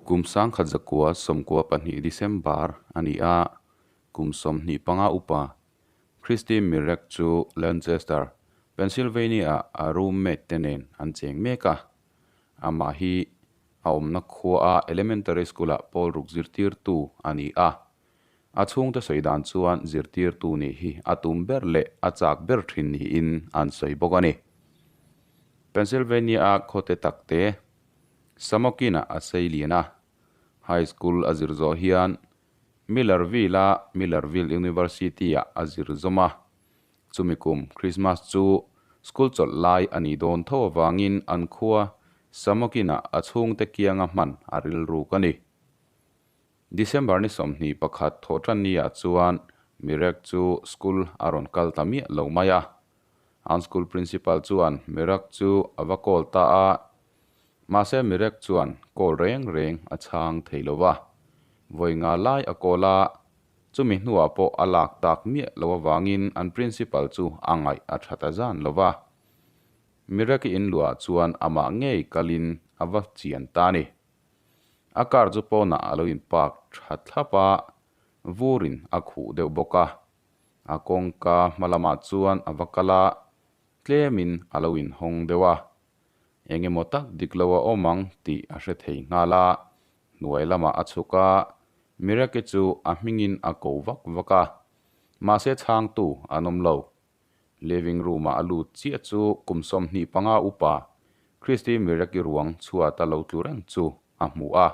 Kum 1992 December a ni a, kum 25 upa Christy Mirek chu Lancaster, Pennsylvania-ah a roommate te nen an cheng mek a. Amah hi a awmna khuaa elementary school-ah pawl ruk zirtirtu a ni a. A chhungte sawi dan chuan zirtirtu nih hi a tum ber leh a chak ber thin niin an sawi bawk a ni. Pennsylvania-a khawte takte Samokin-ah a sei lian a. High school a zir zawh hian Millerville-a Millerville University-ah a zir zawm a. Chumi kum Christmas chu school chawlh lai a nih dawn tho avangin an khua Samokin-ah a chhungte kianga hman a rilruk a ni. December ni 21 thawhtan ni ah chuan Mirek chu school a rawn kal ta miah lo mai a. An school principal chuan Mirek chu a va call ta a, mahse Mirek chuan call reng reng a chhang thei lo va. Vawi nga lai a call a, chumi hnuah pawh a lak tak miah lo avangin an principal chu a ngaih a tha ta zan lo va. Mirek i inluah chuan amah ngei kalin a va chian ta a ni. A car chu pawnah a lo in park tha thlap a, vurin a khuh deuh bawk a. A kawngka hma lamah chuan a va kal a, tlemin a lo in hawng deuh a. Eng emaw tak dik lo a awm ang tih a hre thei nghal a, hnuai lamah a chhuk a, Miraki chu a hmingin a ko vak vak a, mahse chhangtu an awm lo. Living room-ah a lut chiah chu kum 25 upa Christy Miraki ruang chhuat a lo tlu reng chu a hmu a.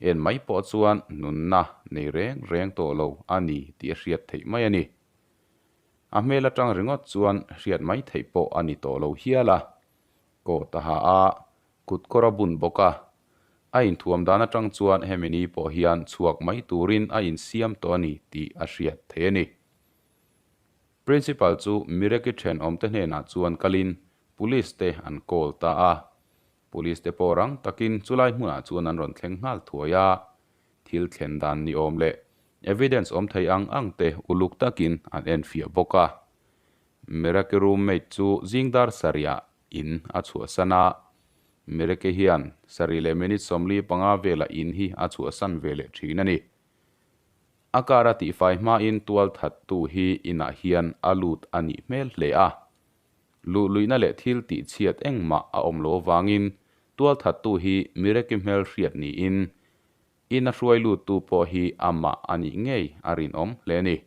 En mai pawh chuan nunna nei reng reng tawh lo a ni tih a hriat theih mai a ni. A hmel atang ringawt chuan hriat mai theih pawh a ni tawh lo hial a. Coat a ha a, kut kawr a bun bawk a. A inthuam dan atang chuan hemi ni pawh hian chhuak mai turin a insiam tawh a ni tih a hriat theih a ni. Principal chu Mireki thenawmte hnenah chuan kalin Police te an call ta a. Police te pawh rang takin chulai hmunah chuan an rawn thleng nghal thuai a. Thil thlen dan ni awm leh evidence awm thei ang ang te uluk takin an enfiah bawk a. Mireki roommate chu zingdar sarihah in a chhuahsan a. Mireki hian sarih leh minute 45 velah in hi a chhuahsan ve leh thin a ni. A car a tihfai hmain tual thattu hi inah hian a lut a nih hmel hle a. Luhluihna leh thil tih chhiat engmah a awm lo avangin tual thattu hi Mireki hmel hriat niin in a hruai luttu pawh hi amah a nih ngei a rinawm hle a ni.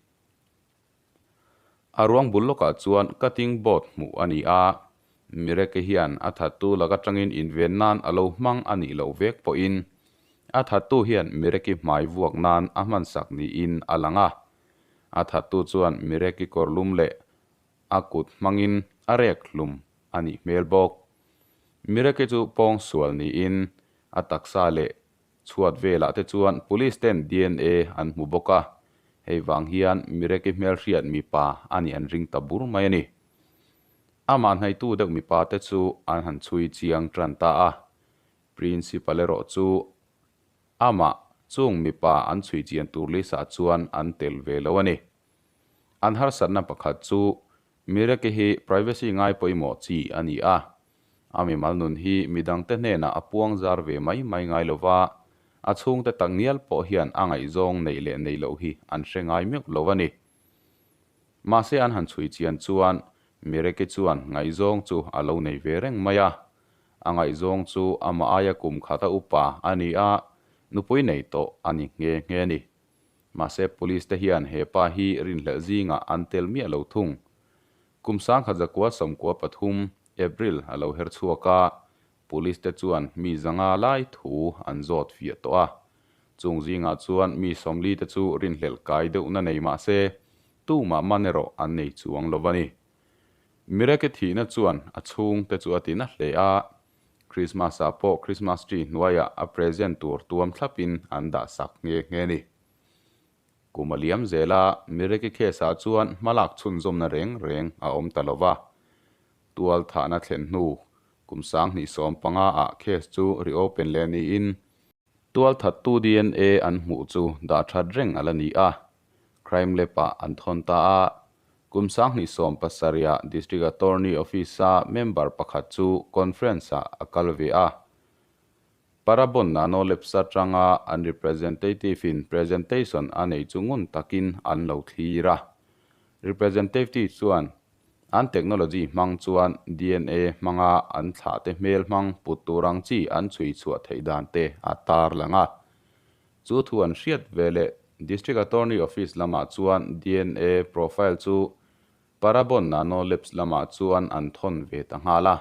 A ruang bul lawkah chuan cutting board hmuh a ni a, Mireke hian a thattu lak atangin inven nan a lo hmang a nih loh vek pawhin a thattu hian Mireki hmai vuak nan a hmansak niin a lang a. A thattu chuan Mireki kawrlum leh a kut hmangin a rek hlum a nih hmel bawk. Mireke chu pawng sual niin a taksa leh Chhuat velah te chuan Police ten dna an hmu bawk a, hei vang hian Mireki hmelhriat mipa a nih an ring ta bur mai a ni. Amah hnaitu deuh mipa te chu an han chhui chiang tan ta a, Principal erawh chu amah chung mipa an chhui chian tur list ah chuan an tel ve lo a ni. An harsatna pakhat chu Mireki hi privacy ngai pawimawh chi a ni a, A mimal nun hi midangte hnenah a puang zar ve mai mai ngai lo va, a chhungte tak ngial pawh hian a ngaihzawng neih leh neih loh hi an hre ngai meuh lo a ni. Mahse an han chhui chian chuan Mireki chuan ngaihzawng chu a lo nei ve reng mai a. A ngaihzawng chu amah aia kum khata upa a ni a, nupui nei tawh a ni nghe nghe a ni. Mahse police te hian he pa hi rinhlelh zingah an tel miah lo thung. Kum 1993, April a lo her chhuak a, Police te chuan mi zanga lai thu an zawt fiah tawh a. Chung zingah chuan mi 40 te chu rinhlelh kai deuhna nei mah se, tumah man erawh an nei chuang lo a ni. Mireke thihna chuan a chhung te chu a ti na hle a, Christmas ah pawh Christmas tree hnuaiah a present tur tuam thlapin an dah sak nghe nghe a ni. Kum a liam zel a, Mireki case ah chuan hmalak chhunzawmna reng reng a awm ta lo va. Tual thahna thlen hnu kum 2015 ah case chu reopen leh niin, tual thattu dna an hmuh chu dah that reng a la ni a, crime lab ah an thawn ta a. Kum 2017 ah District Attorney Office a member pakhat chu conference ah a kal ve a. Parabon Nano Labs atanga an representative in presentation a nei chu ngun takin an lo thlir a. Representative chuan an technology hmang chuan dna hmanga an thlahte hmel hmang put tur ang chi an chhui chhuah theih dan te a tarlang a. Chu thu an hriat ve leh District Attorney Office lamah chuan dna profile chu Parabon Nano Labs lamah chuan an thawn ve ta nghal a.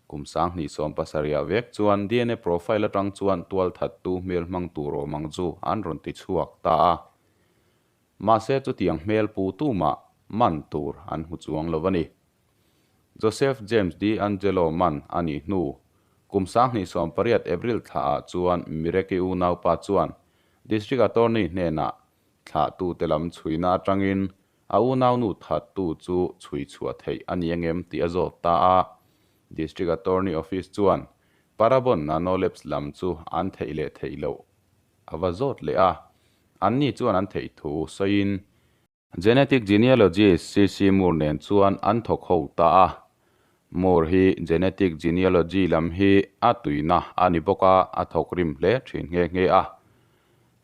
Kum 2017 ah vek chuan dna profile atang chuan tualthattu hmel hmang tur awm ang chu an rawn ti chhuak ta a. Mahse chutiang hmel pu tumah man tur an hmu chuang lo a ni. Joseph James DeAngelo man a nih hnu kum 2018 April thla ah chuan Mireki unaupa chuan District Attorney hnenah thlahtute lam chhuina atangin a unaunu thattu chu chhui chhuah theih a ni angem tih a zawt ta a. District Attorney Office chuan Parabon Nano Labs lam chu an theih leh theih loh a va zawt leh a, anni chuan an theih thu sawiin Genetic genealogist CC Moore nen chuan an thawk ho ta a. Moore hi genetic genealogy lam hi a tuina a ni bawk a, a thawk rim hle thin nghe nghe a.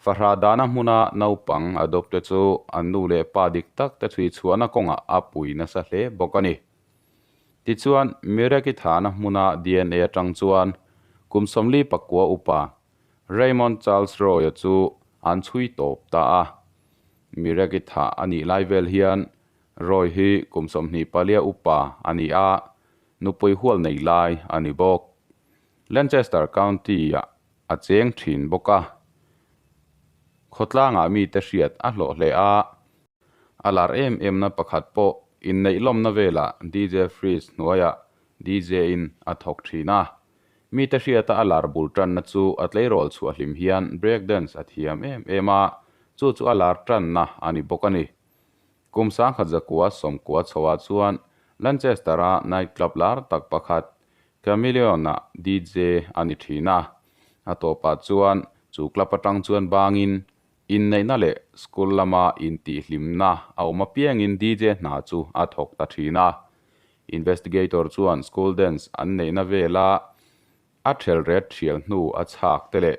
Fahrah dahna hmuna naupang adopt te chu an nu leh pa dik tak te chhui chhuahna kawngah a pui nasa hle bawk a ni. Tichuan, Mireki thahna hmuna dna atang chuan kum 49 upa Raymond Charles Roy-a chu an chhui tawp ta a. Mireki thah a nih lai vel hian Roy hi kum 24 upa a ni a, nupui hual nei lai a ni bawk. Lancaster County-ah a cheng thin bawk a, khawtlangah mite hriat a hlawh hle a. A lar em emna pakhat pawh inneih lawmna velah DJ Freeze hnuaiah DJ-in a thawk thin a. Mite hriata a lar bul tanna chu a tleirawl chhuah hlim hian break dance a thiam em em a, chu chu a lar tanna a ni bawk a ni. Kum 1990 chhoah chuan Lancaster-a night club lar tak pakhat Chameleon-ah DJ a ni thin a. A tawpah chuan chu club atang chuan bangin inneihna leh school lama intihhlimna a awm apiangin DJ hna chu a thawk ta thin a. Investigator chuan school dance an neihna vela a ṭhel ret ṭhial hnu a chhak te leh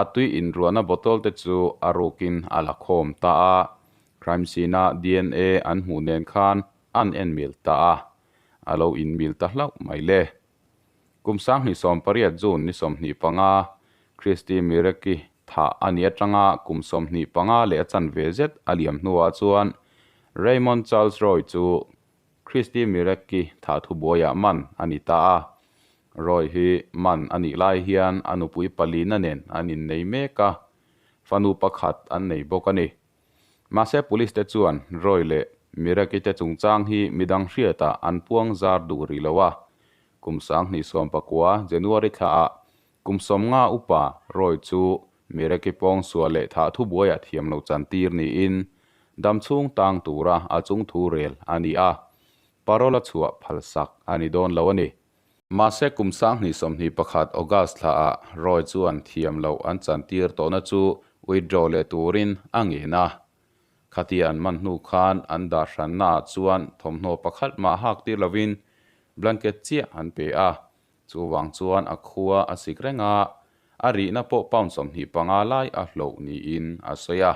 a tui inruahna bottle te chu a rukin a la khawm ta a. Crime scene-a dna an hmuh nen khan an en mil ta a, a lo inmil ta hlauh mai le. Kum 2018 June ni 25, Christy Mireki thah a nih atanga kum 25 leh a chanve zet a liam hnuah chuan Raymond Charles Roy chu Christy Mireki thah thubuaiah man a ni ta a. Roy hi man a nih lai hian a nupui palina nen an innei mek a, fanu pakhat an nei bawk a ni. Mahse police te chuan Roy leh Mireki te chungchang hi midang hriatah an puang zar duh rih lo a. Kum 2019 January thlaah kum 50 upa Roy chu Mireki pawng sual leh thah thubuaiah thiam lo chantir niin damchhung tang tura a chungthu rel a ni a, parole a chhuah phalsak a ni dawn lo a ni. Mahse kum 2021 August thlaah Roy chuan thiam loh an chantir tawhna chu withdraw leh turin a ngen a. Khatia an man hnu khan an dah hrannaah chuan thawmhnaw pakhat mah hak tir lovin blanket chiah an pe a. Chuvang chuan a khua a sik reng a, a rihna pawh pound 25 lai a hloh niin a sawi a.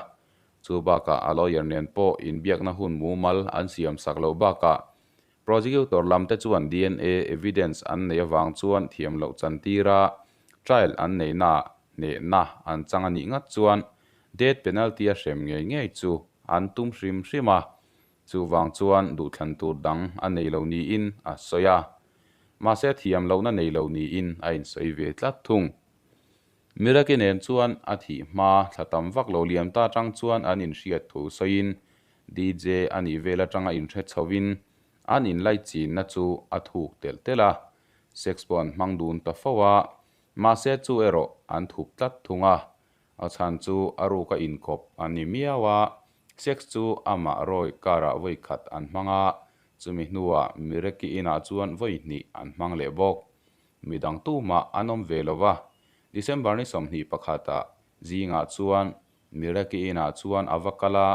Chu bakah a lawyer nen pawh inbiakna hun mumal an siam sak loh bakah Prosecutor lam te chuan dna evidence an neih avang chuan thiam loh chantir a, trial an neihnaah hnehna an chang a nih ngat chuan death penalty a hrem ngei ngei chu an tum hrim hrim a, chuvang chuan duhthlan tur dang a nei lo niin a sawi a. Mahse thiam lohna nei lo niin a insawi ve tlat thung. Miraki nen chuan a thih hma thla tam vak lo liam ta atang chuan an inhriat thu sawiin DJ a nih vel atanga inhre chhovin an inlaichinna chu a thuk telh telh a, sex pawh an hmang dun ta fo a, mahse chu erawh an thup tlat thung a, a chhan chu a ruka inkawp a ni miau a, sex chu amah Roy car-ah vawi khat an hmang a, chumi hnuah Mireki inah chuan vawi hnih an hmang leh bawk. Midang tumah an awm ve lo va, December ni 21 ah zingah chuan Mireki inah chuan a va kal a,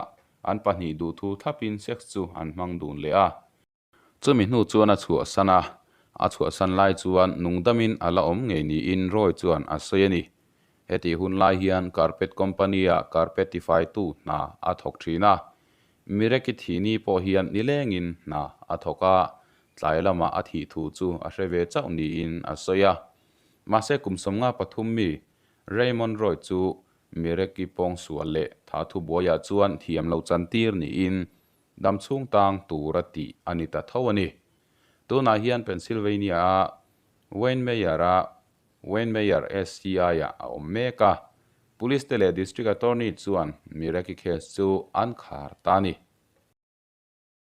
an pahnih duhthu thlapin sex chu an hmang dun leh a. Chumi hnu chuan a chhuahsan a, A chhuahsan lai chuan nungdamin a la awm ngei niin Roy chuan a sawi a ni. Hetih hun lai hian carpet company-ah carpet tifaitu hna a thawk thin a. Mirek-i thih ni pawh hian nilengin hna a thawk a, tlai lamah a thih thu chu a hre ve chauh niin a sawi a. Mahse kum 53 mi Raymond Roy chu Mirek-i pawngsual leh tha thubuaiah chuan thiam lo chantir niin damchhung tang tura tih a ni ta tho a ni. Tunah hian Pennsylvania-a Wayne Mayor-a Wayne Mayor SCI-ah a awm mek a. Police te leh District Attorney chuan Mirek-i case chu an khar ta a ni.